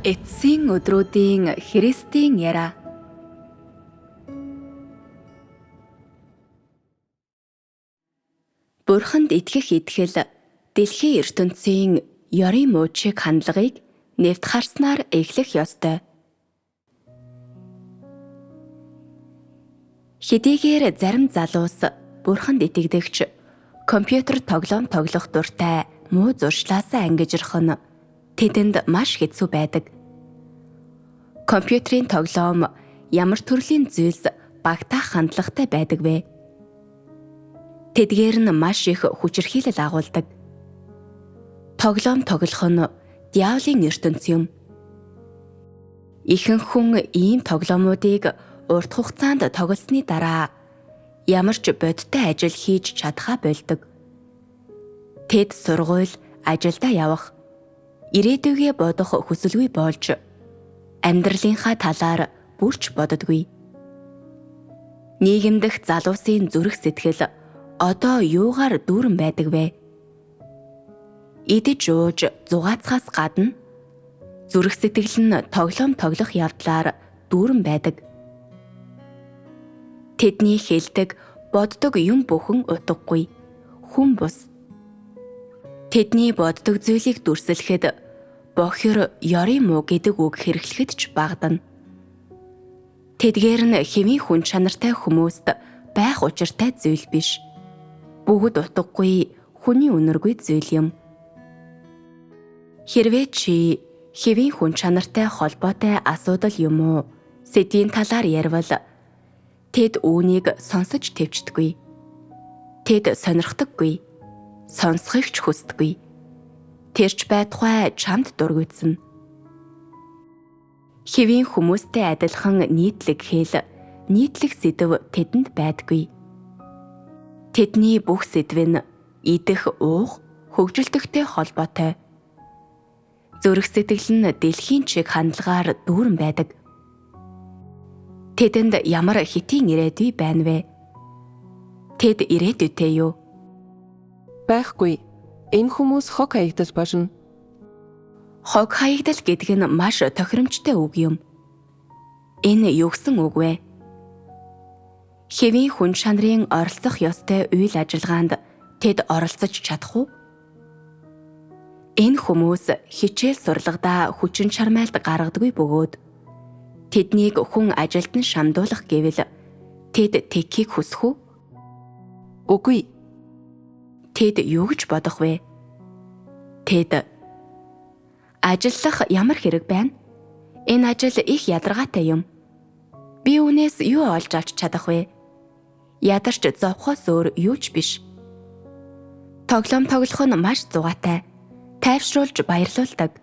Эцсийн өдрүүдийн Христийн яриа. Бурханд итгэх итгэл дэлхийн ертөнцийн ёрийн муу чиг хандлагыг нэвт харснаар эхлэх ёстой. Хэдийгээр зарим залуус Бурханд итгэдэгч компьютер тоглоом тоглох дуртай муу зуршлаасаа ангижрах нь тэдэнд маш хэцүү байдаг. Компьютерийн тоглоом ямар төрлийн зүйлс багтаах хандлагатай байдаг вэ? Тэдгээр нь маш их хүчирхийлэл агуулдаг. Тоглоом тоглох нь диаволын ертөнц юм. Ихэнх хүн ийм тоглоомуудыг урт хугацаанд тоглосны дараа ямар ч бодиттой ажил хийж чадхаа болдог. Тэд сургууль, ажилдаа явах, ирээдүйгээ бодох хүсэлгүй болж амьдралынхаа талаар бүрч боддоггүй. Нийгэмдэх залуусын зүрх сэтгэл одоо юугаар дүүрэн байдаг вэ? Идэж ууж зугаацхаас гадна зүрх сэтгэл нь тоглоом тоглох явдлаар дүүрэн байдаг. Тэдний хэлдэг, боддог юм бүхэн утгагүй, хүн бус. Тэдний боддог зүйлийг дүрслэхэд бохир ёрийн муу гэдэг үг хэрэглэхэд ч багадна. Тэдгээр нь хэвийн хүн чанартай хүмүүст байх учиртай зүйл биш. Бүгд утгагүй, хүний үнэргүй зүйл юм. Хэрвээ чи хэвийн хүн чанартай холбоотой асуудал юм уу сэдвийн талаар яривал тэд үүнийг сонсож тэвчдэггүй. Тэд сонирхдаггүй. Сонсохыг ч хүсдэггүй. Тэрч байтугай чамд дургүйцэн. Хэвийн хүмүүстэй адилхан нийтлэг хэл, нийтлэг сэдэв тэдэнд байдаггүй. Тэдний бүх сэдэв нь идэх, уух, хөгжилдөхтэй холбоотой. Зүрх сэтгэл нь дэлхийн чиг хандлагаар дүүрэн байдаг. Тэдэнд ямар хэтийн ирээдүй байна вэ? Тэд ирээдүйтэй юу? Байхгүй. Энэ хүмүүс хог хаягдал болно. Хог хаягдал гэдэг нь маш тохиромжтой үг юм. Энэ юу гэсэн үг вэ? Хэвийн хүн чанарын оролцох ёстой үйл ажиллагаанд тэд оролцож чадах уу? Энэ хүмүүс хичээл сурлагадаа хүчин чармайлт гаргадаггүй бөгөөд тэднийг хүн ажилд нь шамдуулах гэвэл тэд тэгхийг хүсэх үү? Үгүй. Тэд юу гэж бодох вэ? Тэд ажиллах ямар хэрэг байна? Энэ ажил их ядаргаатай юм. Би үүнээс юу олж авч чадах вэ? Ядарч зовхоос өөр юу ч биш. Тоглоом тоглох нь маш зугаатай. Тайвшруулж баярлуулдаг.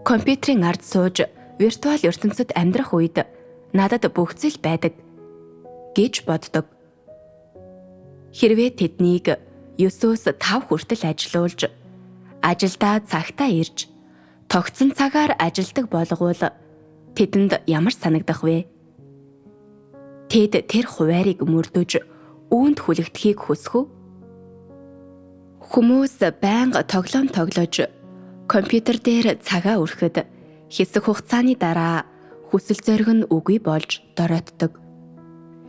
Компьютерийн ард сууж виртуал ертөнцид амьдрах үед надад бүх зүйл байдаг гэж боддог. Хэрвээ тэднийг 9-өөс 5 хүртэл ажилуулж, ажилдаа цагтаа ирж, тогтсон цагаар ажилдаг болгоул тэдэнд ямар санагдах вэ? Тэд тэр хуваарийг мөрдөж, үүнд хүлэгдэхийг хүсэх үү? Хүмүүс байнга тоглоом тоглож, компьютер дээр цагаа өрөхөд хэсэг хугацааны дараа хүсэл зориг нь үгүй болж доройтдог.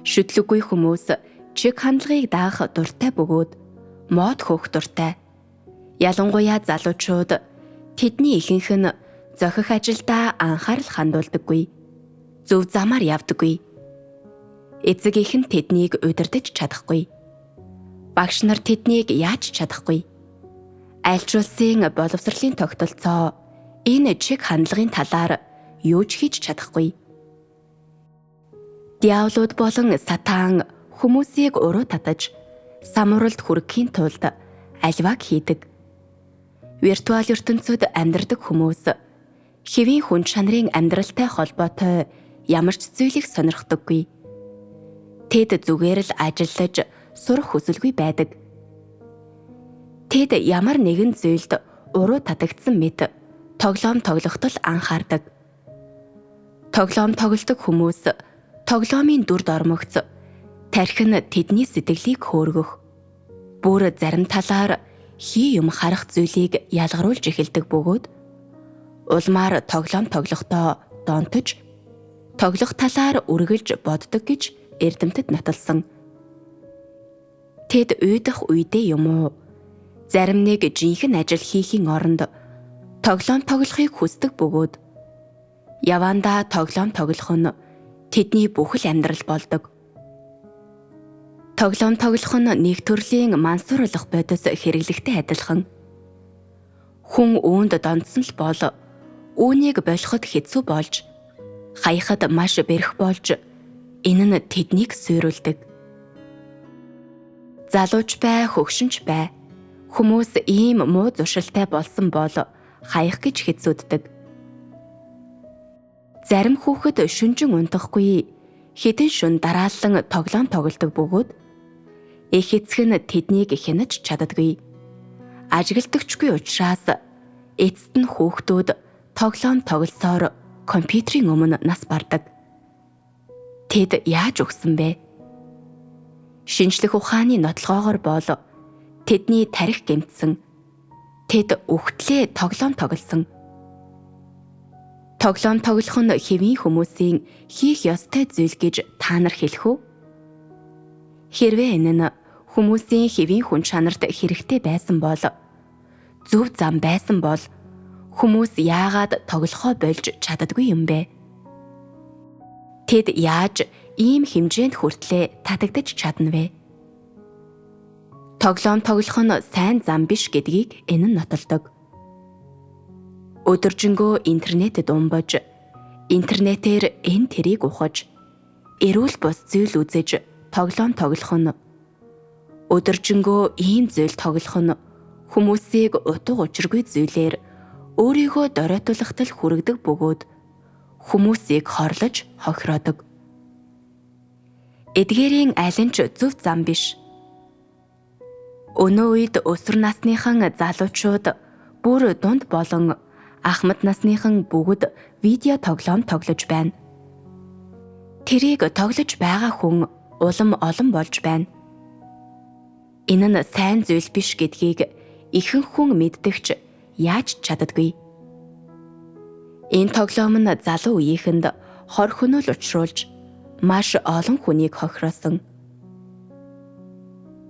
Шүтлэггүй хүмүүс чиг хандлагыг даах дуртай бөгөөд мод хөөх дуртай. Ялангуяа залуучууд тэдний ихэнх нь зохих ажилдаа анхаарал хандуулдаггүй. Зөв замаар явдаггүй. Эцэг эх нь тэднийг удирдах чадахгүй. Багш нар тэднийг яаж чадахгүй. Аль ч улсын боловсролын тогтолцоо энэ чиг хандлагын талаар юу ч хийж чадахгүй. Диаволууд болон сатан хүмүүсийг уруу татаж самуралд хүрэхийн тулд аливааг хийдэг. Виртуал ертөнцид амьдардаг хүмүүс хэвийн хүн чанарын амьдралтай холбоотой ямар ч зүйлийг сонирхдаггүй. Тэд зүгээр л ажиллаж сурах хүсэлгүй байдаг. Тэд ямар нэгэн зүйлд уруу татагдсан мэт тоглоом тоглоход л анхаардаг. Тоглоом тоглодог хүмүүс тоглоомын дүрд ормогц тархи нь тэдний сэтгэлийг хөөргөх. Бүр зарим талаар хий юм харах зүйлийг ялгаруулж эхэлдэг бөгөөд Улмаар тоглоом тоглохдоо донтож, тоглох талаар үргэлж боддог гэж эрдэмтэд нотолсон. Тэд уйдах үедээ юм уу? Зарим нэг жинхэнэ ажил хийхийн оронд тоглоом тоглохыг хүсдэг бөгөөд явандаа тоглоом тоглох нь тэдний бүхэл амьдрал болдог. Тоглоом тоглох нь нэг төрлийн мансууруулах бодис хэрэглэхтэй адилхан. Хүн үүнд донтсон л бол үүнийг болоход хэцүү болж, хаяхад маш бэрх болж, энэ нь тэднийг сүйрүүлдэг. Залууч бай, хөгшинч бай, хүмүүс ийм муу зуршилтай болсон бол хаях гэж хэцүүддэг. Зарим хүүхэд шүнжин унтахгүй хэдэн шөнө дараалан тоглоом тоглодог бөгөөд эх эцэг нь тэднийг хянаж чаддаггүй. Ажигладагчгүй учраас эцэст нь хүүхдүүд тоглоом тоглосоор компьютерийн өмнө нас бардаг. Тэд яаж өгсөн бэ? Шинжлэх ухааны нотлогоогоор бол тэдний тарих гэмтсэн. Тэд үхтлээ тоглоом тоглосон. Тоглоом тоглох нь хэвийн хүмүүсийн хийх ёстой зүйл гэж та нар хэлэх үү? Хэрвээ энэ нь хүмүүсийн хэвийн хүн чанарт хэрэгтэй байсан бол, зөв зам байсан бол хүмүүс яагаад тоглохоо болж чаддаггүй юм бэ? Тэд яаж ийм хэмжээнд хүртлээ татагдаж чадна вэ? Тоглоом тоглох нь сайн зам биш гэдгийг энэ нь нотолдог. Өдөржингөө интернетэд умбаж, интернетээр энэ тэрийг ухаж, эрүүл бус зүйл үзэж тоглоом тоглох нь, өдөржингөө ийм зүйл тоглох нь хүмүүсийг утга учиргүй зүйлээр өөрийгөө доройтуулахтал хүргэдэг бөгөөд хүмүүсийг хорлож хохироодог. Эдгээрийн аль нь ч зөв зам биш. Өнөө үед өсвөр насныхан залуучууд бүр дунд болон ахмад насныхан бүгд видео тоглоом тоглож байна. Тэрийг тоглож байгаа хүн улам олон болж байна. Энэ нь сайн зүйл биш гэдгийг ихэнх хүн мэддэгч яаж чаддаггүй. Энэ тоглоом нь залуу үеийнхэнд хор хөнөөл учруулж маш олон хүнийг хохироосон.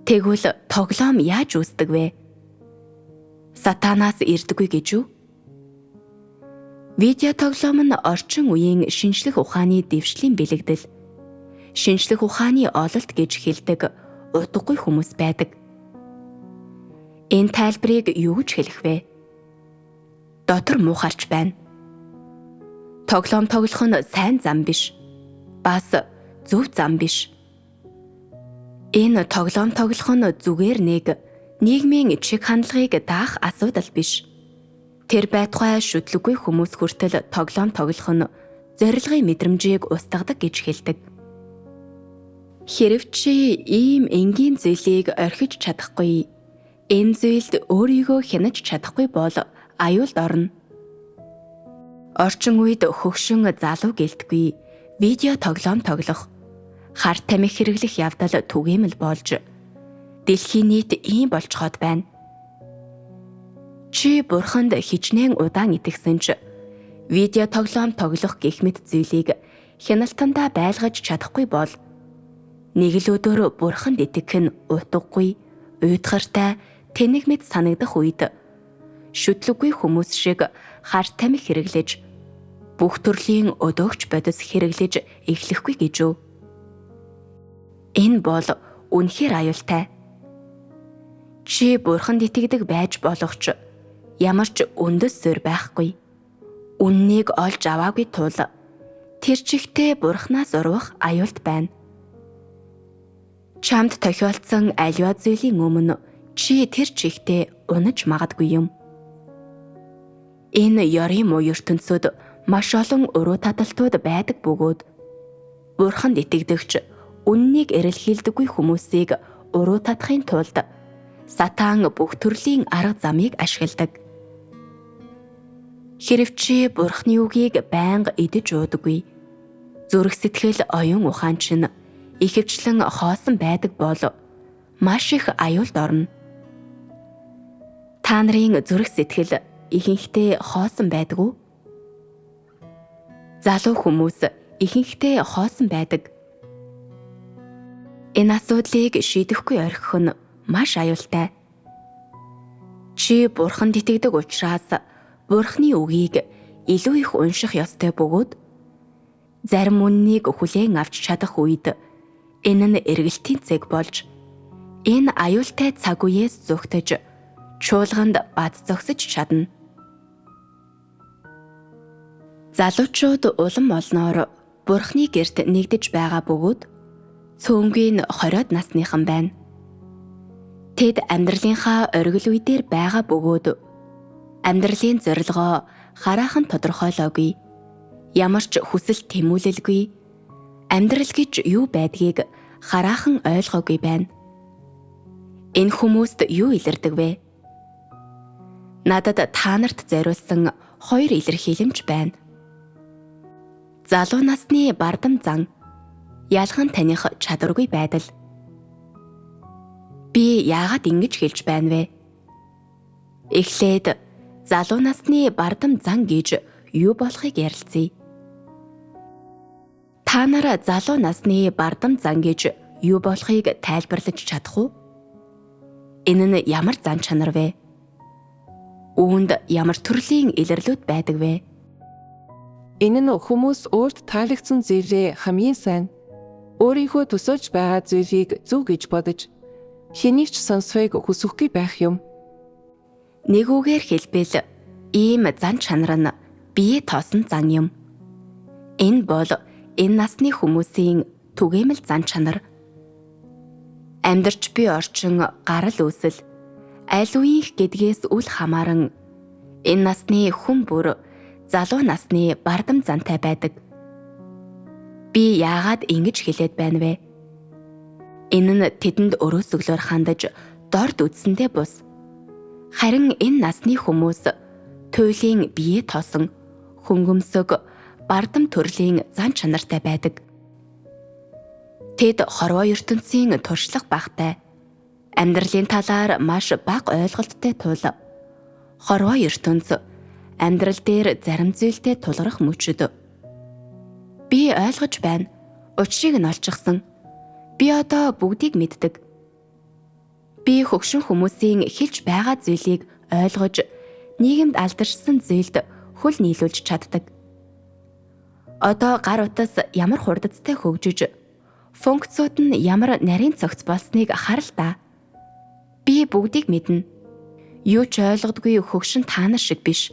Тэгвэл тоглоом яаж үүсдэг вэ? Сатанаас ирдэггүй гэж үү? Видео тоглоом нь орчин үеийн шинжлэх ухааны дэвшлийн бэлэгдэл, шинжлэх ухааны ололт гэж хэлдэг утгагүй хүмүүс байдаг. Энэ тайлбарыг юу гэж хэлэх вэ? Дотор муухарч байна. Тоглоом тоглох нь сайн зам биш. Бас зөв зам биш. Энэ тоглоом тоглох нь зүгээр нэг нийгмийн чиг хандлагыг даах асуудал биш. Тэр байтугай шүтлэггүй хүмүүс хүртэл тоглоом тоглох нь зорилгын мэдрэмжийг устгадаг гэж хэлдэг. Хэрв чи ийм энгийн зүйлийг орхиж чадахгүй, энэ зүйлд өөрийгөө хянаж чадахгүй бол аюулд орно. Орчин үед хөгшин залуу гэлтгүй видео тоглоом тоглох, хар тамхи хэрэглэх явдал түгээмэл болж дэлхийн нийт ийм болцоход байна. Чи бурханд хичнээн удаан итгэсэн ч видео тоглоом тоглох гэх мэт зүйлийг хяналтандаа байлгаж чадахгүй бол нэг л өдөр бурханд итгэх нь утгагүй, уйдгартай, тэнэг мэт санагдах үед шүтлэггүй хүмүүс шиг хар тамхи хэрэглэж, бүх төрлийн өдөөгч бодис хэрэглэж эхлэхгүй гэж үү? Энэ бол үнэхээр аюултай. Чи бурханд итгэдэг байж болох ч ямар ч үндэс суурь байхгүй. Үннийг олж аваагүй тул тэр чигтээ бурхнаас урвах аюулт байна. Чамд тохиолдсон аливаа зүйлийн өмнө чи тэр чигтээ унаж магадгүй юм. Энэ ёрын муу ертөнцид маш олон уруу таталтууд байдаг бөгөөд бурханд итгэдэгч үннийг эрэлхийлдэггүй хүмүүсийг уруу татахын тулд сатан бүх төрлийн арга замыг ашигладаг. Хэрв чи бурхны үгийг байнга идэж уудаггүй, зүрх сэтгэл оюун ухаан чинь ихэвчлэн хоосон байдаг бол маш их аюулд орно. Та нарын зүрх сэтгэл ихэнхдээ хоосон байдаг уу? Залуу хүмүүс ихэнхдээ хоосон байдаг. Энэ асуудлыг шийдэхгүй орхих нь маш аюултай. Чи Бурханд итгэдэг учраас Бурхны үгийг илүү их унших ёстой бөгөөд зарим үннийг хүлээн авч чадах үед энэ нь эргэлтийн цэг болж энэ аюултай цаг үеэс зүгтэж чуулганд бац зогсож чадна. Залуучууд улам олноор Бурхны гэрт нэгдэж байгаа бөгөөд цөөнгүй нь 20-од насныхан байна. Тэд амьдралынхаа оргил үе дээр байгаа бөгөөд амьдралын зорилгоо хараахан тодорхойлоогүй, ямар ч хүсэл тэмүүлэлгүй, амьдрал гэж юу байдгийг хараахан ойлгоогүй байна. Энэ хүмүүст юу илэрдэг вэ? Надад та нарт зориулсан 2 илэрхийлэмж байна. Залуу насны бардам зан, ялган таних чадваргүй байдал. Би яагаад ингэж хэлж байна вэ? Эхлээд залуу насны бардам зан гэж юу болохыг ярилцъя. Та нар залуу насны бардам зан гэж юу болохыг тайлбарлаж чадах уу? Энэ нь ямар зан чанар вэ? Үүнд ямар төрлийн илэрлүүд байдаг вэ? Энэ нь хүмүүс өөрт таалагдсан зүйлээ хамгийн сайн, өөрийнхөө төсөөлж байгаа зүйлийг зөв гэж бодож, хэнийг ч сонсохыг хүсэхгүй байх юм. Нэг үгээр хэлбэл ийм зан чанар нь бие тоосон зан юм. Энэ бол энэ насны хүмүүсийн түгээмэл зан чанар. Амьдарч буй орчин гарал үүсэл, аль үеийнх гэдгээс үл хамааран энэ насны хүн бүр залуу насны бардам зантай байдаг. Би яагаад ингэж хэлээд байна вэ? Энэ нь тэдэнд өрөөсөглөөр хандаж дорд үзсэндээ бус. Харин энэ насны хүмүүс туйлын бие тоосон хөнгөмсөг бардам төрлийн зан чанартай байдаг. Тэд хорвоо ертөнцийн туршлага багтай, амьдралын талаар маш бага ойлголттой тул хорвоо ертөнц амьдрал дээр зарим зүйлтэй тулгарх мөчөд. Би ойлгож байна. Учрыг нь олчихсон. Би одоо бүгдийг мэддэг. Би хөгшин хүмүүсийн хэлж байгаа зүйлийг ойлгож нийгэмд алдаршсан зүйлд хөл нийлүүлж чаддаг. Одоо гар утас ямар хурдацтай хөгжиж, функцууд нь ямар нарийн цогц болсныг хар л да. Би бүгдийг мэднэ. Юу ч ойлгодгүй хөгшин та нар шиг биш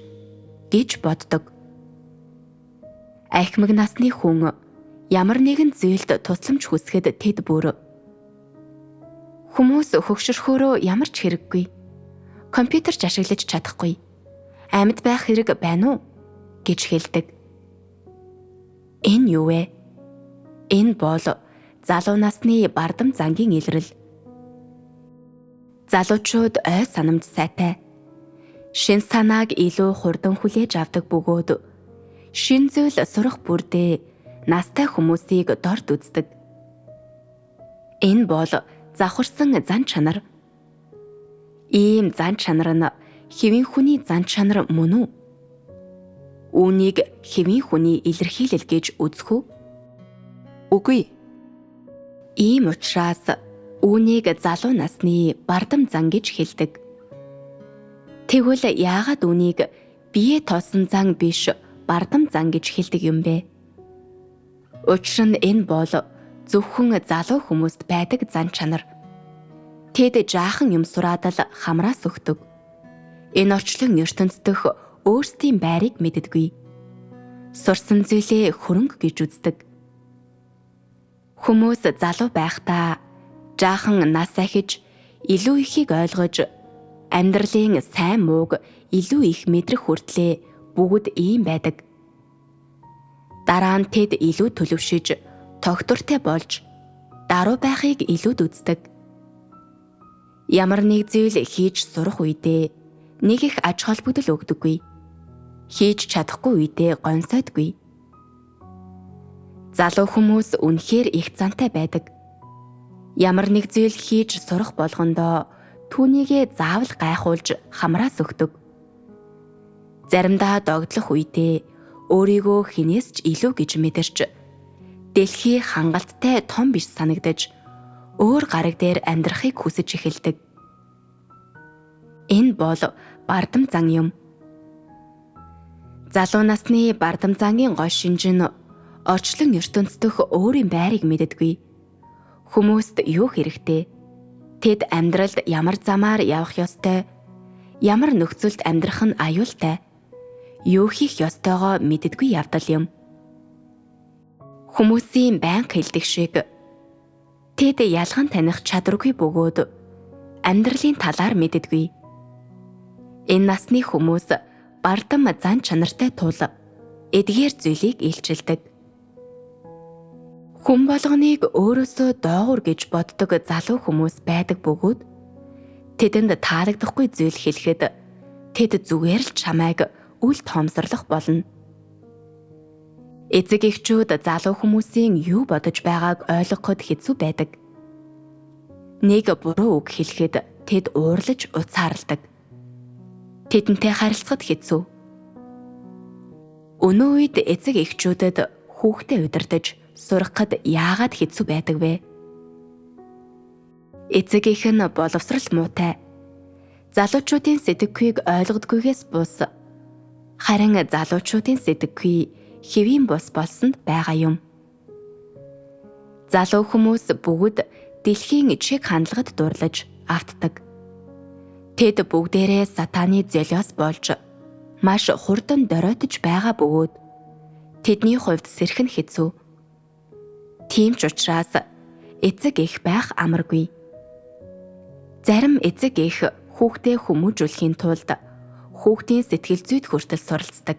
гэж боддог. Ахмаг насны хүн ямар нэгэн зүйлд тусламж хүсэхэд тэд бүр хүмүүс хөгшөрхөөрөө ямар ч хэрэггүй. Компьютер ч ашиглаж чадахгүй. Амьд байх хэрэг байна уу гэж хэлдэг. Энэ юу вэ? Энэ бол залуу насны бардам зангийн илрэл. Залуучууд ой санамж сайтай. Шин санааг илүү хурдан хүлээж авдаг бөгөөд шин зүйл сурах бүрдээ настай хүмүүсийг дорд үздэг. Энэ бол завхарсан зан чанар. Ийм зан чанар нь хэвийн хүний зан чанар мөн үү? Үүнийг хэвийн хүний илэрхийлэл гэж үзэх үү? Үгүй. Ийм учраас үүнийг залуу насны бардам зан гэж хэлдэг. Тэгвэл яагаад үүнийг бие тоосон зан биш бардам зан гэж хэлдэг юм бэ? Учир нь энэ бол зөвхөн залуу хүмүүст байдаг зан чанар. Тэд жаахан юм сураад л хамраас өгдөг. Энэ орчлон ертөнцийн өөрсдийн байрыг мэддэггүй. Сурсан зүйлээ хөрөнгө гэж үздэг. Хүмүүс залуу байхдаа жаахан нас ахиж илүү ихийг ойлгож амьдралын сайн мууг илүү их мэдрэх хүртлээ бүгд ийм байдаг. Дараа нь тэд илүү төлөвшөж, тогтвортой болж даруй байхыг илүүд үздэг. Ямар нэг зүйл хийж сурах үедээ нэг их ач холбогдол өгдөггүй. Хийж чадахгүй үедээ гонсойдгүй. Залуу хүмүүс үнэхээр их зантай байдаг. Ямар нэг зүйл хийж сурах болгондоо түүнийгээ заавал гайхуулж хамраас өгдөг. Заримдаа догдлох үедээ Өөрийгөө хэнээс ч илүү гэж мэдэрч, дэлхий хангалттай том биш санагдаж, өөр гараг дээр амьдрахыг хүсэж эхэлдэг. Энэ бол бардам зан юм. Залуу насны бардам зангийн гол шинж нь орчлон ертөнцийн өөрийн байрыг мэддэггүй. Хүмүүст юу хэрэгтэй? Тэд амьдралд ямар замаар явах ёстой? Ямар нөхцөлд амьдрах нь аюултай? Юу хийх ёстойгоо мэддэггүй явдал юм. Хүмүүсийн байнга хэлдэг шиг тэд ялган таних чадваргүй бөгөөд амьдралын талаар мэддэггүй. Энэ насны хүмүүс бардам зан чанартай тул эдгээр зүйлийг илчилдэг. Хүн болгоныг өөрөөсөө доогуур гэж боддог залуу хүмүүс байдаг бөгөөд тэдэнд таалагдахгүй зүйл хэлэхэд тэд зүгээр л чамайг үл тоомсорлох болно. Эцэг эхчүүд залуу хүмүүсийн юу бодож байгааг ойлгоход хэцүү байдаг. Нэг буруу үг хэлэхэд тэд уурлаж уцаарладаг. Тэдэнтэй харилцахад хэцүү. Өнөө үед эцэг эхчүүдэд хүүхдээ удирдах сургахад яагаад хэцүү байдаг вэ? Эцэг эх нь боловсрал муутай. Залуучуудын сэтгэхүйг ойлгодгүйгээс бус. Харин залуучуудын сэтгэхүй хэвийн бус болсонд байгаа юм. Залуу хүмүүс бүгд дэлхийн чиг хандлагад дурлаж автдаг. Тэд бүгдээрээ сатаны золиос болж маш хурдан доройтож байгаа бөгөөд тэдний хувьд сэрэх нь хэцүү. Тийм ч учраас эцэг эх байх амаргүй. Зарим эцэг эх хүүхдээ хүмүүжүүлэхийн тулд хүүхдийн сэтгэл зүйд хүртэл суралцдаг.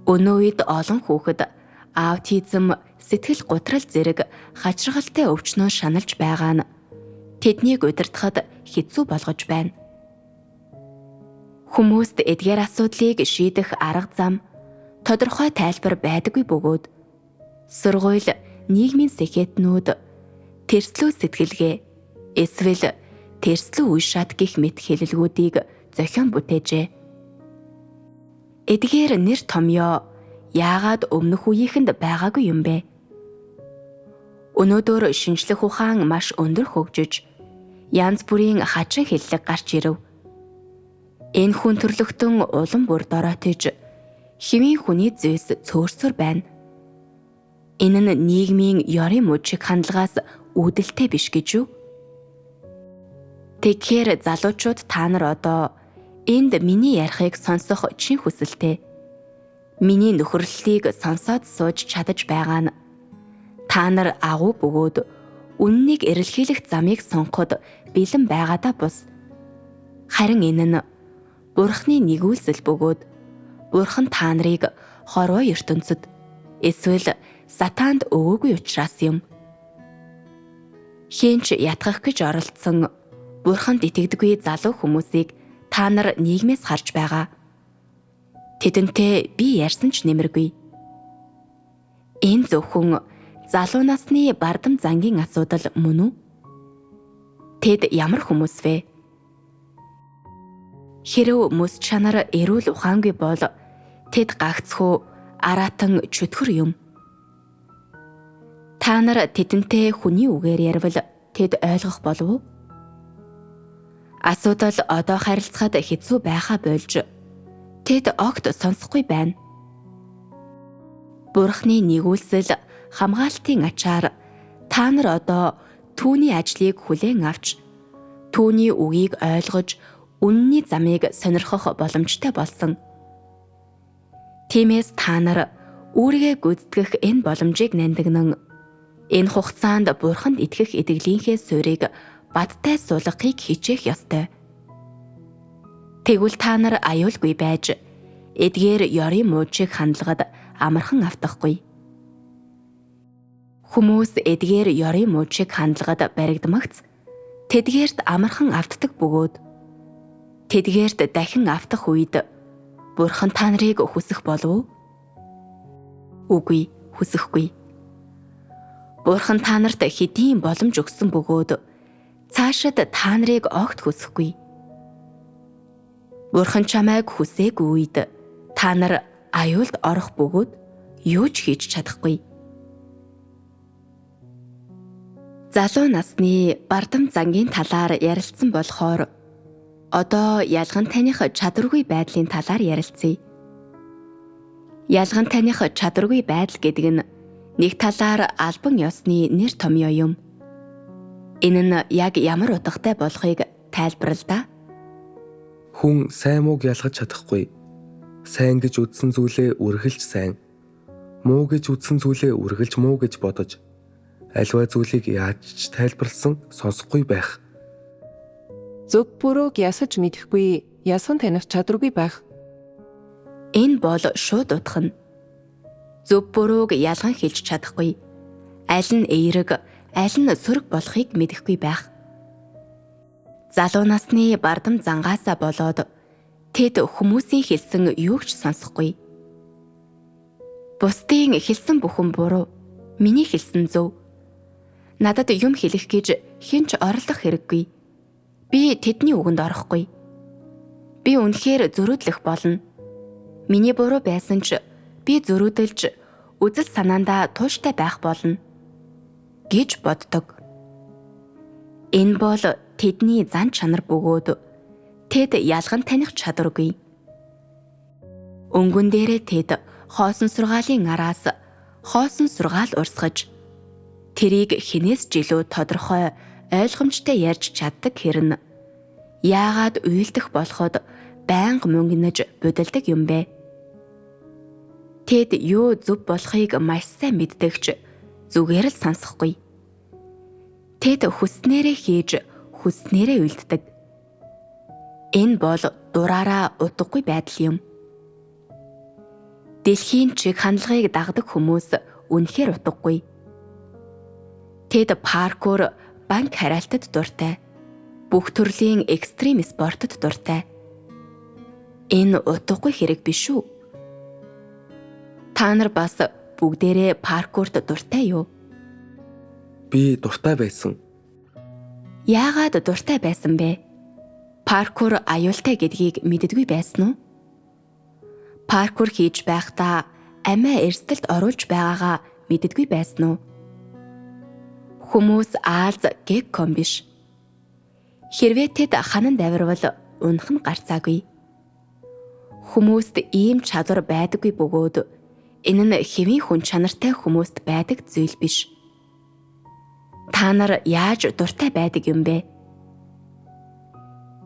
Өнөө үед олон хүүхэд аутизм, сэтгэл гутрал зэрэг хачирхалтай өвчнөө шаналж байгаа нь тэднийг удирдахад хэцүү болгож байна. Хүмүүст эдгээр асуудлыг шийдэх арга зам, тодорхой тайлбар байдаггүй бөгөөд сургууль, нийгмийн сэхэтнүүд тэрслүү сэтгэлгээ эсвэл тэрслүү үе шат гэх мэт хэллэгүүдийг зохион бүтээжээ. Эдгээр нэр томьёо яагаад өмнөх үеийнхэнд байгаагүй юм бэ? Өнөөдөр шинжлэх ухаан маш өндөр хөгжиж, янз бүрийн хачин хэллэг гарч ирэв. Энэ хүн төрлөختөн улам бүр дороотож, хэвийн хүний зүйс цөөрсөр байна. Энэ нь нийгмийн ёрын муу чиг хандлагаас үүдэлтэй биш гэж юу? Тэгэхээр залуучууд та нар одоо энд миний ярихыг сонсох чин хүсэлтэй. Миний нөхөрлөлийг сонсоод сууж чадаж байгаа нь та нар агуу бөгөөд үннийг эрэлхийлэх замыг сонгоход бэлэн байгаадаа бус. Харин энэ нь Бурхны нэгүүлсэл бөгөөд Бурхан та нарыг хорвоо ертөнцид эсвэл сатаанд өгөөгүй учраас юм. Хэн ч ятгах гэж оролдсон Бурханд итгэдэггүй залуу хүмүүсийг та нар нийгмээс харж байгаа. Тэдэнтэй би ярьсан ч нэмэргүй. Энэ зөвхөн залуу насны бардам зангийн асуудал мөн үү? Тэд ямар хүмүүс вэ? Хэрв мэс чанар эрүүл ухаангүй бол тэд гагцхүү араатан чөтгөр юм. Та нар тэдэнтэй хүний үгээр ярвал тэд ойлгох болов уу? Асуудал одоо харилцахад хэцүү байхаа болж тэд огт сонсохгүй байна. Бурхны нэгүүлсэл хамгаалтын ачаар та нар одоо түүний ажлыг хүлээн авч түүний үгийг ойлгож үнэний замыг сонирхох боломжтой болсон. Тиймээс та нар үүргээ гүйцэтгэх энэ боломжийг нандинан энэ хугацаанд Бурханд итгэх итгэлийнхээ суурийг бадтай суулгахыг хичээх ёстой. Тэгвэл та нар аюулгүй байж эдгээр ёрын муу чиг хандлагад амархан автахгүй. Хүмүүс эдгээр ёрын муу чиг хандлагад баригдмагц тэдгээрт амархан автдаг бөгөөд тэдгээрт дахин автах үед Бурхан та нарыг хүсэх болов уу? Үгүй, хүсэхгүй. Бурхан та нарт хэдийн боломж өгсөн бөгөөд цаашид та нарыг огт хүсэхгүй. Бурхан чамайг хүсээгүй үед та нар аюулд орох бөгөөд юу ч хийж чадахгүй. Залуу насны бардам зангийн талаар ярилцсан болохоор одоо ялган таних чадваргүй байдлын талаар ярилцъя. Ялган таних чадваргүй байдал гэдэг нь нэг талаар албан ёсны нэр томьёо юм. Энэ нь яг ямар утгатай болохыг тайлбарл да. Хүн сайн мууг ялгаж чадахгүй. Сайн гэж үзсэн зүйлээ үргэлж сайн, муу гэж үзсэн зүйлээ үргэлж муу гэж бодож, аливаа зүйлийг яаж ч тайлбарласан сонсохгүй байх. Зөв бурууг ясаж мэдэхгүй, ясан таних чадваргүй байх. Энэ бол шууд утга нь. Зөв бурууг ялган хэлж чадахгүй. Аль нь эерэг, аль нь сөрөг болохыг мэдэхгүй байх. Залуу насны бардам зангаасаа болоод тэд хүмүүсийн хэлсэн юуг ч сонсохгүй. Бусдын хэлсэн бүхэн буруу, миний хэлсэн зөв. Надад юм хэлэх гэж хэн ч оролдох хэрэггүй. Би тэдний үгэнд орохгүй. Би үнэхээр зөрүүдлэх болно. Миний буруу байсан ч би зөрүүдэлж үзэл санаандаа тууштай байх болно гэж боддог. Энэ бол тэдний зан чанар бөгөөд тэд ялган таних чадваргүй. Өнгөн дээрээ тэд хоосон сургаалын араас хоосон сургаал урсгаж тэрийг хинээс ч илүү тодорхой ойлгомжтой ярьж чаддаг хэрнэ. Яагаад уйлдах болоход байнга мөнгөнөж будилдаг юм бэ? Тэд юу зөв болохыг маш сайн мэддэг ч зүгээр л сонсохгүй. Тэд хүснээрээ хийж, хүснээрээ уйлддаг. Энэ бол дураараа утгагүй байдал юм. Дэлхийн чиг хандлагыг дагдаг хүмүүс үнэхээр утгагүй. Тэд паркур, банк хариалтад дуртай. Бүх төрлийн экстрим спортод дуртай. Энэ утгагүй хэрэг биш үү? Та нар бас бүгдээрээ паркурт дуртай юу? Би дуртай байсан. Яагаад дуртай байсан бэ? Паркур аюултай гэдгийг мэддэггүй байсан уу? Паркур хийж байхдаа амиа эрсдэлд оруулж байгаагаа мэддэггүй байсан уу? Хүмүүс аалз геккон биш. Хэрвээ тэд ханан давирвал унах нь гарцаагүй. Хүмүүст ийм чадвар байдаггүй бөгөөд энэ нь хэвийн хүн чанартай хүмүүст байдаг зүйл биш. Та нар яаж дуртай байдаг юм бэ?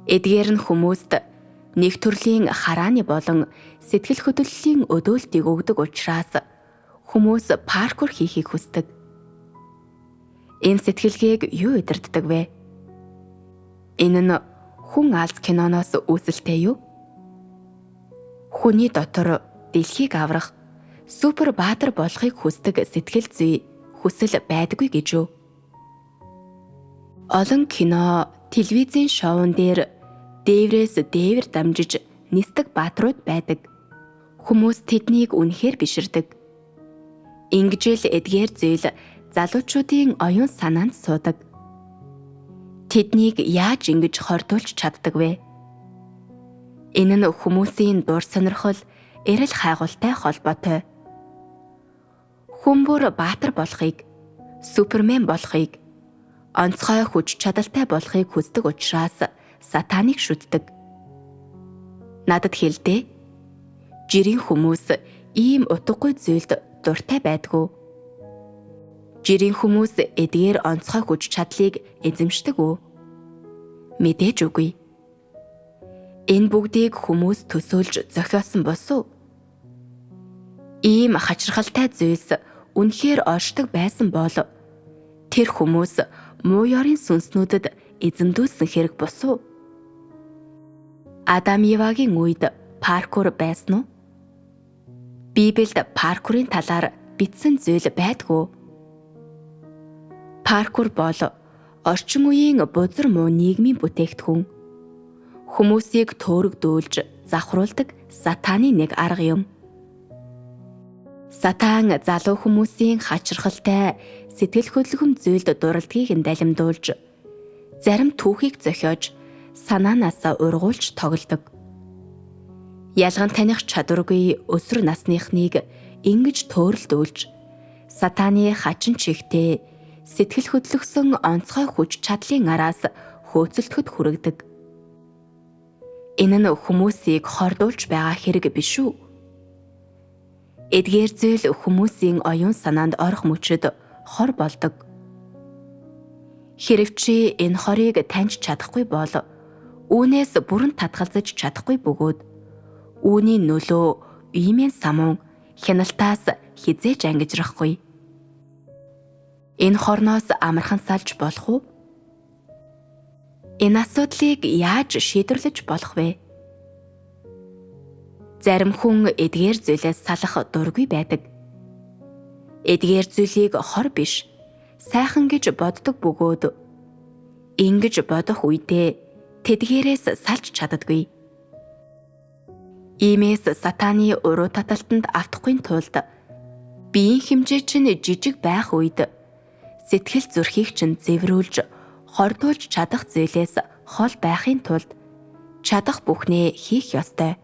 Эдгээр нь хүмүүст нэг төрлийн харааны болон сэтгэл хөдлөлийн өдөөлтийг өгдөг учраас хүмүүс паркур хийхийг хүсдэг. Энэ сэтгэлгээг юу удирддаг вэ? Энэ нь хүн алз киноноос үүсэлтэй юу? Хүний дотор дэлхийг аврах, супер баатар болохыг хүсдэг сэтгэл зүй, хүсэл байдаггүй гэж юу? Олон кино, телевизийн шоун дээр дээврээс дээвэр дамжиж нисдэг баатрууд байдаг. Хүмүүс тэднийг үнэхээр биширдэг. Ингэж л эдгээр зүйл залуучуудын оюун санаанд суудаг. Тэднийг яаж ингэж хордуулж чаддаг вэ? Энэ нь хүмүүсийн дур сонирхол, эрэл хайгуултай холбоотой. Хүн бүр баатар болохыг, супермен болохыг, онцгой хүч чадалтай болохыг хүсдэг учраас сатаныг шүтдэг. Надад хэлдэ. Жирийн хүмүүс ийм утгагүй зүйлд дуртай байдгүй. Жирийн хүмүүс эдгээр онцгой хүч чадлыг эзэмшдэг үү? Мэдээж үгүй. Энэ бүгдийг хүмүүс төсөөлж зохиосон босуу? Ийм хачирхалтай зүйлс үнэхээр оршдог байсан бол тэр хүмүүс муу ёрын сүнснүүдэд эзэмдүүлсэн хэрэг босуу? Адам Евагийн үед паркур байсан уу? Библиэд паркурын талаар бичсэн зүйл байдгүй. Паркур бол орчин үеийн бузар муу нийгмийн бүтээгдэхүүн. Хүмүүсийг төөрөгдүүлж завхруулдаг сатааны нэг арга юм. Сатан залуу хүмүүсийн хачирхалтай сэтгэл хөдлөм зүйлд дурладгийг нь далимдуулж, зарим түүхийг зохиож, санаанаасаа ургуулж тоглодог. Ялган таних чадваргүй өсвөр насныхныг ингэж төөрөлдүүлж сатаны хачин чигтээ сэтгэл хөдлөсөн онцгой хүч чадлын араас хөөцөлдөхөд хүргэдэг. Энэ нь хүмүүсийг хордуулж байгаа хэрэг биш үү? Эдгээр зүйл хүмүүсийн оюун санаанд орох мөчөд хор болдог. Хэрв чи энэ хорыг таньж чадахгүй бол үүнээс бүрэн татгалзаж чадахгүй бөгөөд үүний нөлөө иймэн самуун хяналтаас хэзээ ч ангижрахгүй. Энэ хорноос амархан салж болох уу? Энэ асуудлыг яаж шийдвэрлэж болох вэ? Зарим хүн эдгээр зүйлээс салах дургүй байдаг. Эдгээр зүйлийг хор биш, сайхан гэж боддог бөгөөд ингэж бодох үедээ тэдгээрээс салж чаддаггүй. Иймээс сатаны уруу таталтанд автахгүй тулд биеийн хэмжээ чинь жижиг байх үед сэтгэл зүрхийг чинь зэврүүлж хордуулж чадах зүйлээс хол байхын тулд чадах бүхнээ хийх ёстой.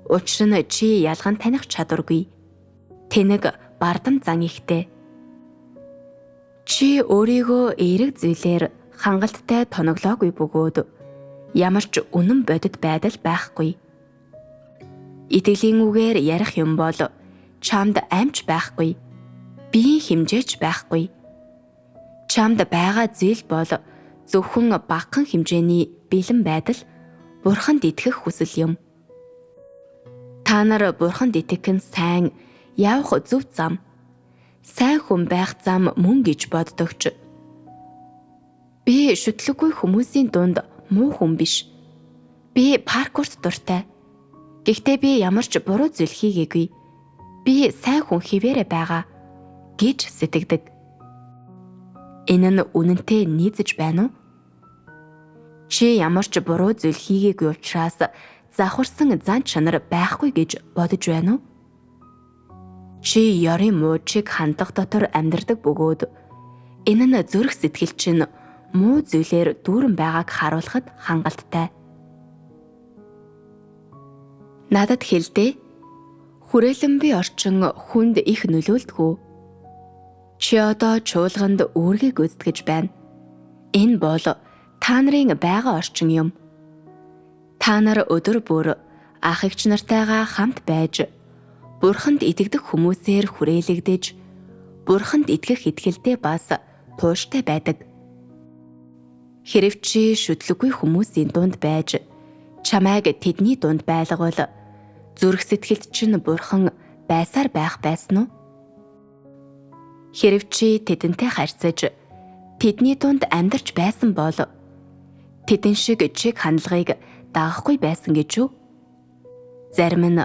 Учир нь чи ялган таних чадваргүй. Тэнэг бардам зан ихтэй. Чи өөрийгөө эерэг зүйлээр хангалттай тоноглоогүй бөгөөд ямар ч үнэн бодит байдал байхгүй. Итгэлийн үгээр ярих юм бол чамд амч байхгүй, биеийн хэмжээч байхгүй. Чамд байгаа зүйл бол зөвхөн багахан хэмжээний бэлэн байдал, Бурханд итгэх хүсэл юм. Та нар Бурханд итгэх нь сайн, явах зөв зам, сайн хүн байх зам мөн гэж боддогч. Би шүтлэггүй хүмүүсийн дунд муу хүн биш. Би паркурт дуртай. Гэхдээ би ямар ч буруу зүйл хийгээгүй. Би сайн хүн хэвээрээ байгаа гэж сэтгэдэг. Энэ нь үнэнтэй нийцэж байна уу? Чи ямар ч буруу зүйл хийгээгүй учраас завхарсан зан чанар байхгүй гэж бодож байна уу? Чи ёрын муу чиг хандлага дотор амьдардаг бөгөөд энэ нь зүрх сэтгэл чинь муу зүйлээр дүүрэн байгааг харуулхад хангалттай. Надад хэлдээ. Хүрээлэн буй орчин хүнд их нөлөөлдгөө. Чи одоо чуулганд үүргээ гүйцэтгэж байна. Энэ бол та нарын байгаа орчин юм. Та нар өдөр бүр ах эгч нартайгаа хамт байж Бурханд итгэдэг хүмүүсээр хүрээлэгдэж Бурханд итгэх итгэлдээ бас тууштай байдаг. Хэрв чи шүтлэггүй хүмүүсийн дунд байж чамайг тэдний дунд байлгавал зүрх сэтгэлд чинь Бурхан байсаар байх байсан уу? Хэрв чи тэдэнтэй харьцаж тэдний дунд амьдарч байсан бол тэдэн шиг чиг хандлагыг дагахгүй байсан гэж үү? Зарим нь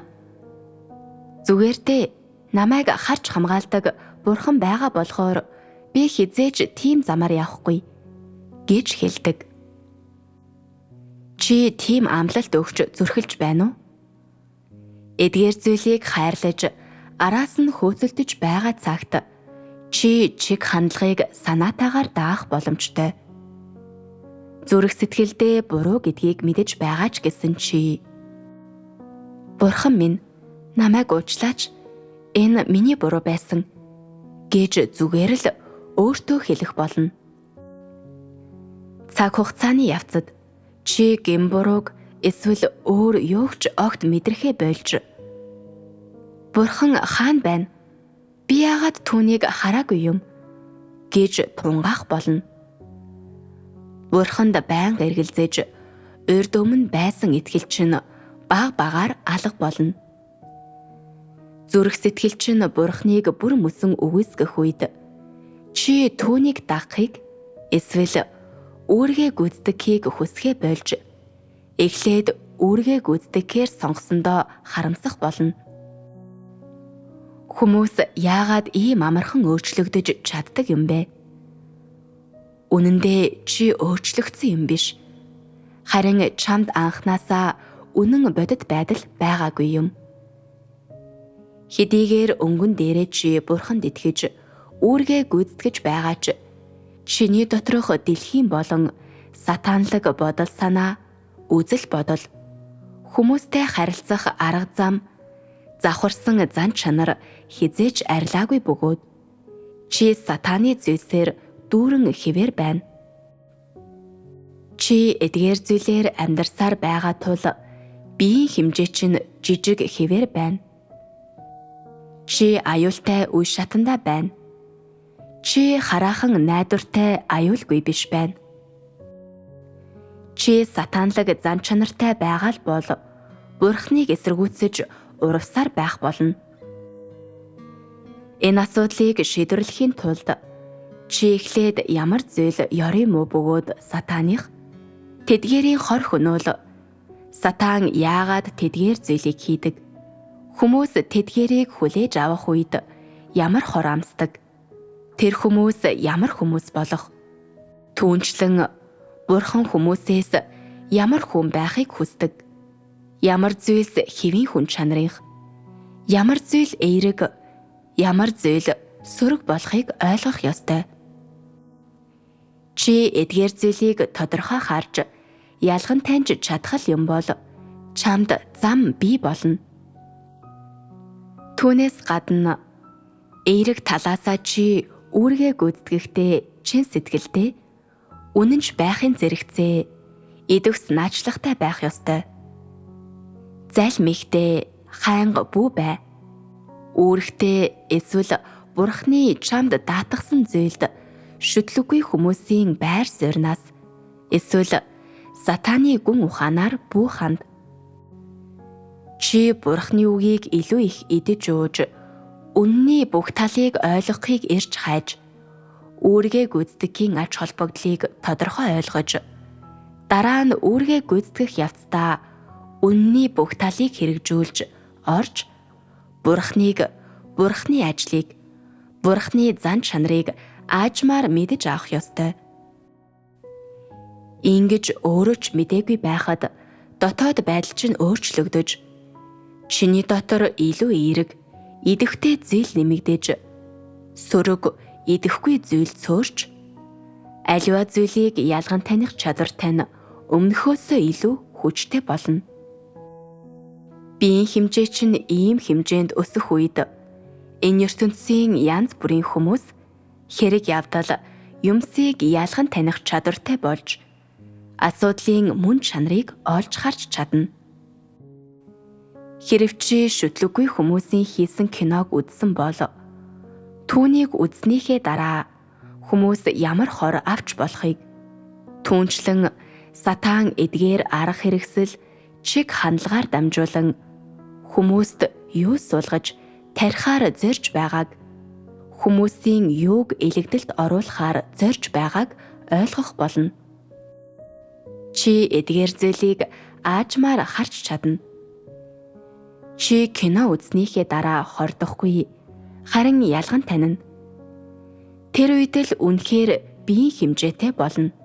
зүгээр дээ, намайг харж хамгаалдаг Бурхан байгаа болохоор би хэзээ ч тийм замаар явахгүй гэж хэлдэг. Чи тийм амлалт өгч зүрхэлж байна уу? Эдгээр зүйлийг хайрлаж араас нь хөөцөлдөж байгаа цагт чи чиг хандлагыг санаатаагаар даах боломжтой. Зүрх сэтгэлдээ буруу гэдгийг мэдэж байгаа ч гэсэн чи Бурхан минь намайг уучлаач, энэ миний буруу байсан гэж зүгээр л өөртөө хэлэх болно. Цаг хугацааны явцад чи гэм бурууг эсвэл өөр юуг ч огт мэдрэхээ болж Бурхан хаана байна? Би яагаад түүнийг хараагүй юм гэж тунгаах болно. Бурханд байнга эргэлзэж урд өмнө байсан итгэл чинь баг багаар алга болно. Зүрх сэтгэл чинь Бурханыг бүр мөсөн үгүйсгэх үед чи түүнийг дагахыг эсвэл үүргээ гүйцэтгэхийг хүсэхээ болж эхлээд үүргээ гүйцэтгэхээр сонгосондоо харамсах болно. Хүмүүс яагаад ийм амархан өөрчлөгдөж чаддаг юм бэ? Үнэн дээр чи өөрчлөгдсөн юм биш. Харин чамд анхнаасаа үнэн бодит байдал байгаагүй юм. Хэдийгээр өнгөн дээрээ чи Бурханд итгэж үүргээ гүйцэтгэж байгаа ч чиний доторх дэлхийн болон сатанлаг бодол санаа, үзэл бодол Хүмүүстэй харилцах арга зам, завхарсан зан чанар хэзээ ч арилаагүй бөгөөд чи сатааны зүйлсээр дүүрэн хэвээр байна. Чи эдгээр зүйлээр амьдарсаар байгаа тул биеийн хэмжээ чинь жижиг хэвээр байна. Чи аюултай үе шатанда байна. Чи хараахан найдвартай аюулгүй биш байна. Чи сатанлаг зан чанартай байгаа л бол Бурхныг эсэргүүцэж урвсаар байх болно. Энэ асуудлыг шийдвэрлэхийн тулд чи эхлээд ямар зүйл ёрын муу бөгөөд сатаных тэдгээрийн хор хөнөөл сатан яагаад тэдгээр зүйлийг хийдэг? Хүмүүс тэдгээрийг хүлээж авах үед ямар хор амсдаг? Тэр хүмүүс ямар хүмүүс болох? Түүнчлэн Бурхан хүмүүсээс ямар хүн байхыг хүсдэг? Ямар зүйлс хэвийн хүн чанарынх? Ямар зүйл эерэг? Ямар зүйл сөрөг болохыг ойлгох ёстой. Чи эдгээр зүйлийг тодорхой харж ялган таньж чадах юм бол чамд зам бий болно. Түүнээс гадна эерэг талаасаа чи үүргээ гүйцэтгэхдээ чин сэтгэлдээ үнэнч байхын зэрэгцээ идэвхс наачлагтай байх ёстой. Залмигтэй хайнга бүү бай. Үүрэгтэй эсвэл Бурхны чамд даатгасан зүйлд шүтлэггүй хүмүүсийн байр суурнаас эсвэл сатааны гүн ухаанаар бүү ханд. Чи Бурхны үгийг илүү их идэж ууж, үнний бүх талыг ойлгохыг эрж хайж, үүргээ гүйцэтгэхийн ач холбогдлыг тодорхой ойлгож, дараа нь үүргээ гүйцэтгэх явцдаа үнний бүх талыг хэрэгжүүлж орж, Бурхныг, Бурхны ажлыг, Бурхны зан чанарыг аажмаар мэдэж авах ёстой. Ингэж өөрөө ч мдээгүй байхад дотоод байдал чинь өөрчлөгдөж, чиний дотор илүү эерэг, идэвхтэй зүйл нэмэгдэж, сөрөг идэвхгүй зүйл цөөрч, аливаа зүйлийг ялган таних чадвар тань өмнөхөөсөө илүү хүчтэй болно. Биеийн хэмжээ чинь ийм хэмжээнд өсөх үед энэ ертөнцийн янз бүрийн хүмүүс хэрэг явдал юмсыг ялган таних чадвартай болж асуудлын мөн чанарыг олж харж чадна. Хэрв чи шүтлэггүй хүмүүсийн хийсэн киног үзсэн бол түүнийг үзснийхээ дараа хүмүүс ямар хор авч болохыг, түүнчлэн сатан эдгээр арга хэрэгсэл чиг хандлагаар дамжуулан хүмүүст юу суулгаж тарихаар зорж байгааг, хүмүүсийн юуг илэгдэлд оруулахаар зорж байгааг ойлгох болно. Чи эдгээр зүйлийг аажмаар харж чадна. Чи кино үзснийхээ дараа хордохгүй, харин ялган танина. Тэр үед л үнэхээр биеийн хэмжээтэй болно.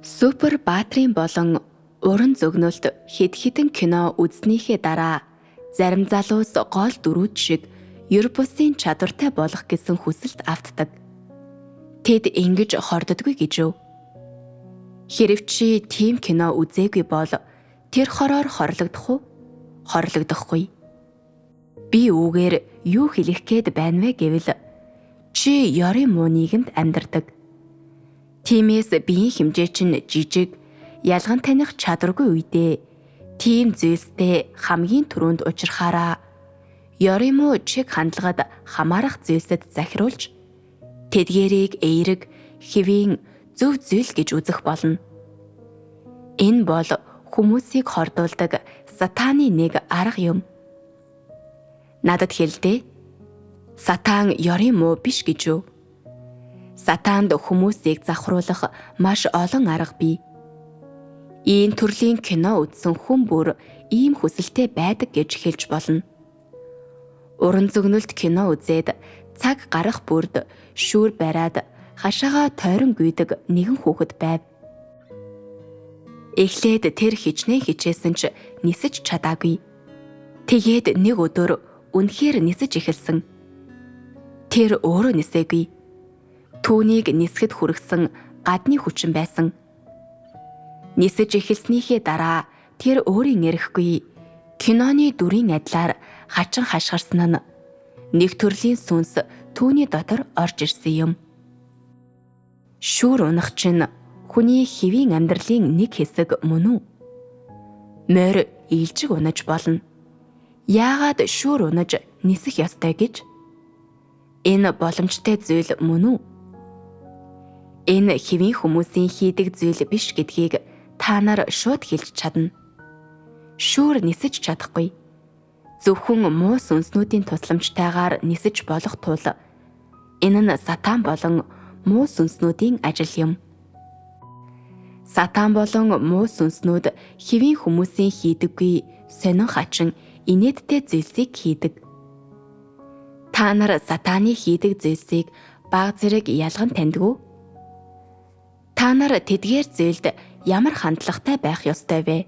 Супер баатрын болон уран зөгнөлт хэд хэдэн кино үзснийхээ дараа зарим залуус гол дүрүүд шиг ер бусын чадвартай болох гэсэн хүсэлт автдаг. Тэд ингэж хордодгүй гэж юу? Хэрв чи тийм кино үзээгүй бол тэр хороор хорлогдох уу? Хорлогдохгүй. Би үүгээр юу хэлэх гээд байна вэ гэвэл чи ёрын муу нийгэмд амьдардаг. Тиймээс биеийн хэмжээ чинь жижиг, ялган таних чадваргүй үедээ тийм зүйлстэй хамгийн түрүүнд учрахаараа ёрын муу чиг хандлагад хамаарах зүйлсэд захируулж тэдгээрийг эерэг, хэвийн зөв зүйл гэж үзэх болно. Энэ бол хүмүүсийг хордуулдаг сатааны нэг арга юм. Надад хэлдээ. Сатан ёрын муу биш гэж юу? Сатанд хүмүүсийг завхруулах маш олон арга бий. Ийм төрлийн кино үзсэн хүн бүр ийм хүсэлтэй байдаг гэж хэлж болно. Уран зөгнөлт кино үзээд цаг гарах бүрд шүүр бариад хашаага тойрон гүйдэг нэгэн хүүхэд байв. Эхлээд тэр хичнээн хичээсэн ч нисэж чадаагүй. Тэгээд нэг өдөр үнэхээр нисэж эхэлсэн. Тэр өөрөө нисээгүй. Түүнийг нисгэд хүргэсэн гадны хүчин байсан. Нисэж эхэлснийхээ дараа тэр өөрийн эрэхгүй киноны дүрийн адилаар хачин хашгирсан нь нэг төрлийн сүнс түүний дотор орж ирсэн юм. Шүүр унах чинь хүний хэвийн амьдралын нэг хэсэг мөн үү? Морь илжиг унаж болно. Яагаад шүүр унаж нисэх ёстой гэж? Энэ боломжтой зүйл мөн үү? Энэ хэвийн хүмүүсийн хийдэг зүйл биш гэдгийг та нар шууд хэлж чадна. Шүүр нисэж чадахгүй. Зөвхөн муу сүнснүүдийн тусламжтайгаар нисэж болох тул энэ нь сатан болон муу сүнснүүдийн ажил юм. Сатан болон муу сүнснүүд хэвийн хүмүүсийн хийдэггүй сонин хачин инээдтэй зүйлсийг хийдэг. Та нар сатаны хийдэг зүйлсийг баг зэрэг ялган таньдаг уу? Та нар тэдгээр зүйлд ямар хандлагатай байх ёстой вэ?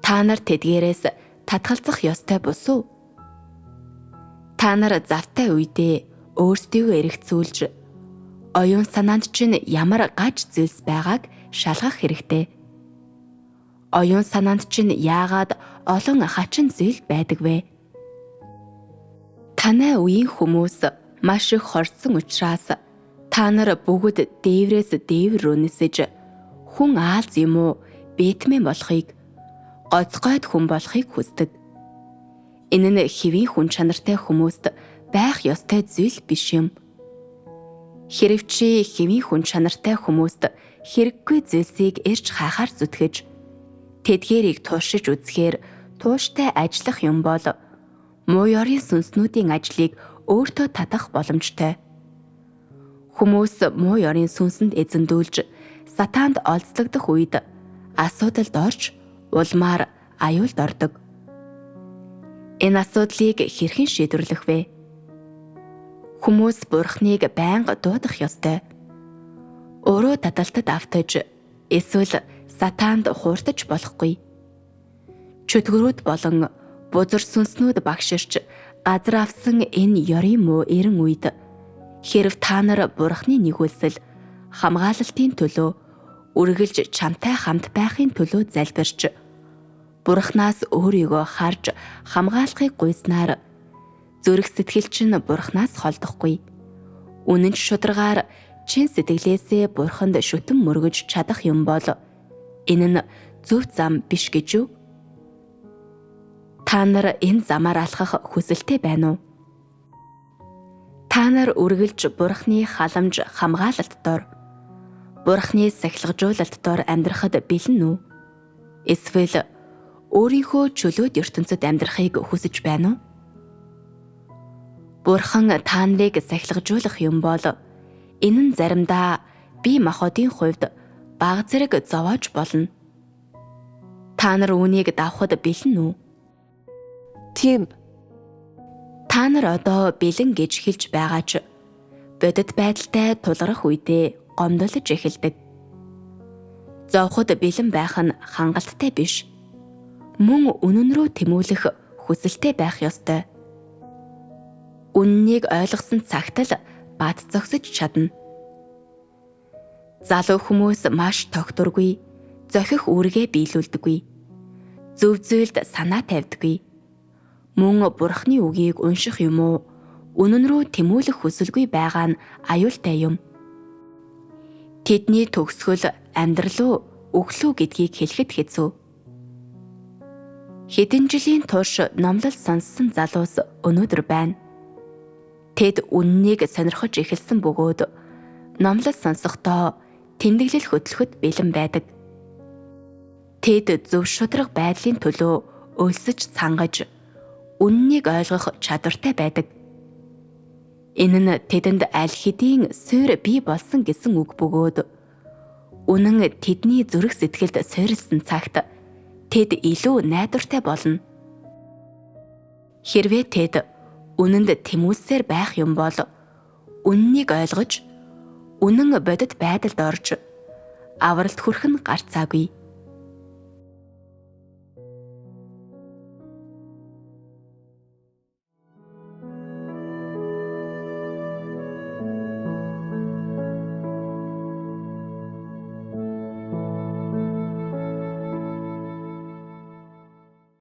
Та нар тэдгээрээс татгалзах ёстой бус уу? Та нар завтай үедээ өөрсдийгөө эргцүүлж оюун санаанд чинь ямар гаж зүйлс байгааг шалгах хэрэгтэй. Оюун санаанд чинь яагаад олон хачин зүйл байдаг вэ? Танай үеийн хүмүүс маш их хорцсон учраас та нар бүгд дээврээс дээвэр рүү нисэж хүн аалз юм уу Бэтмен болохыг, гоцгойд хүн болохыг хүсдэг. Энэ нь хэвийн хүн чанартай хүмүүст байх ёстой зүйл биш юм. Хэрв чи хэвийн хүн чанартай хүмүүст хэрэггүй зүйлсийг эрж хайхаар зүтгэж тэдгээрийг туршиж үзэхээр тууштай ажиллах юм бол муу ёрын сүнснүүдийн ажлыг өөртөө татах боломжтой. Хүмүүс муу ёрын сүнсэнд эзэмдүүлж сатаанд олзлогдох үед асуудалд орж улмаар аюулд ордог. Энэ асуудлыг хэрхэн шийдвэрлэх вэ? Хүмүүс Бурхныг байнга дуудах ёстой. Уруу дадалтад автаж эсвэл сатаанд хууртаж болохгүй. Чөтгөрүүд болон бузар сүнснүүд багширч газар авсан энэ ёрын муу эрен үед хэрв та нар Бурхны нэгүүлсэл хамгаалалтын төлөө үргэлж чамтай хамт байхын төлөө залбирч Бурхнаас өөрийгөө харж хамгаалахыг гуйснаар зүрх сэтгэл чинь Бурхнаас холдохгүй. Үнэн ч шударгаар чин сэтгэлээсээ Бурханд шүтэн мөргөж чадах юм бол энэ нь зөв зам биш гэж юу? Та нар энэ замаар алхах хүсэлтэй байна уу? Та нар үргэлж Бурхны халамж хамгаалалт дор, Бурхны сахилгажуулалт дор амьдрахад бэлэн үү? Эсвэл өөрийнхөө чөлөөт ертөнцид амьдрахыг хүсэж байна уу? Бурхан та нарыг сахилгажуулах юм бол энэ нь заримдаа бие махбодын хувьд баг зэрэг зовоож болно. Та нар үүнийг давхад бэлэн үү? Тийм. Та нар одоо бэлэн гэж хэлж байгаа ч бодит байдалтай тулгарх үедээ гомдолж эхэлдэг. Зовход бэлэн байх нь хангалттай биш. Мөн үнэн рүү тэмүүлэх хүсэлтэй байх ёстой. Үннийг ойлгосон цагт л бат зогсож чадна. Залуу хүмүүс маш тогтворгүй, зохих үүргээ биелүүлдэггүй. Зөв зүйлд санаа тавьдаггүй. Мөн Бурхны үгийг унших юм уу, үнэн рүү тэмүүлэх хүсэлгүй байгаа нь аюултай юм. Тэдний төгсгөл амьдрал уу, өглөө гэдгийг хэлэхэд хэцүү. Хэдэн жилийн турш номлол сонссон залуус өнөөдөр байна. Тэд үннийг сонирхож эхэлсэн бөгөөд номлол сонсохдоо тэмдэглэл хөтлөхөд бэлэн байдаг. Тэд зөв шударга байдлын төлөө өлсөж цангаж үннийг ойлгох чадвартай байдаг. Энэ нь тэдэнд аль хэдийн суурь бий болсон гэсэн үг бөгөөд үнэн тэдний зүрх сэтгэлд суурилсан цагт тэд илүү найдвартай болно. Хэрвээ тэд үнэнд тэмүүлсээр байх юм бол үннийг ойлгож үнэн бодит байдалд орж авралт хүрэх нь гарцаагүй.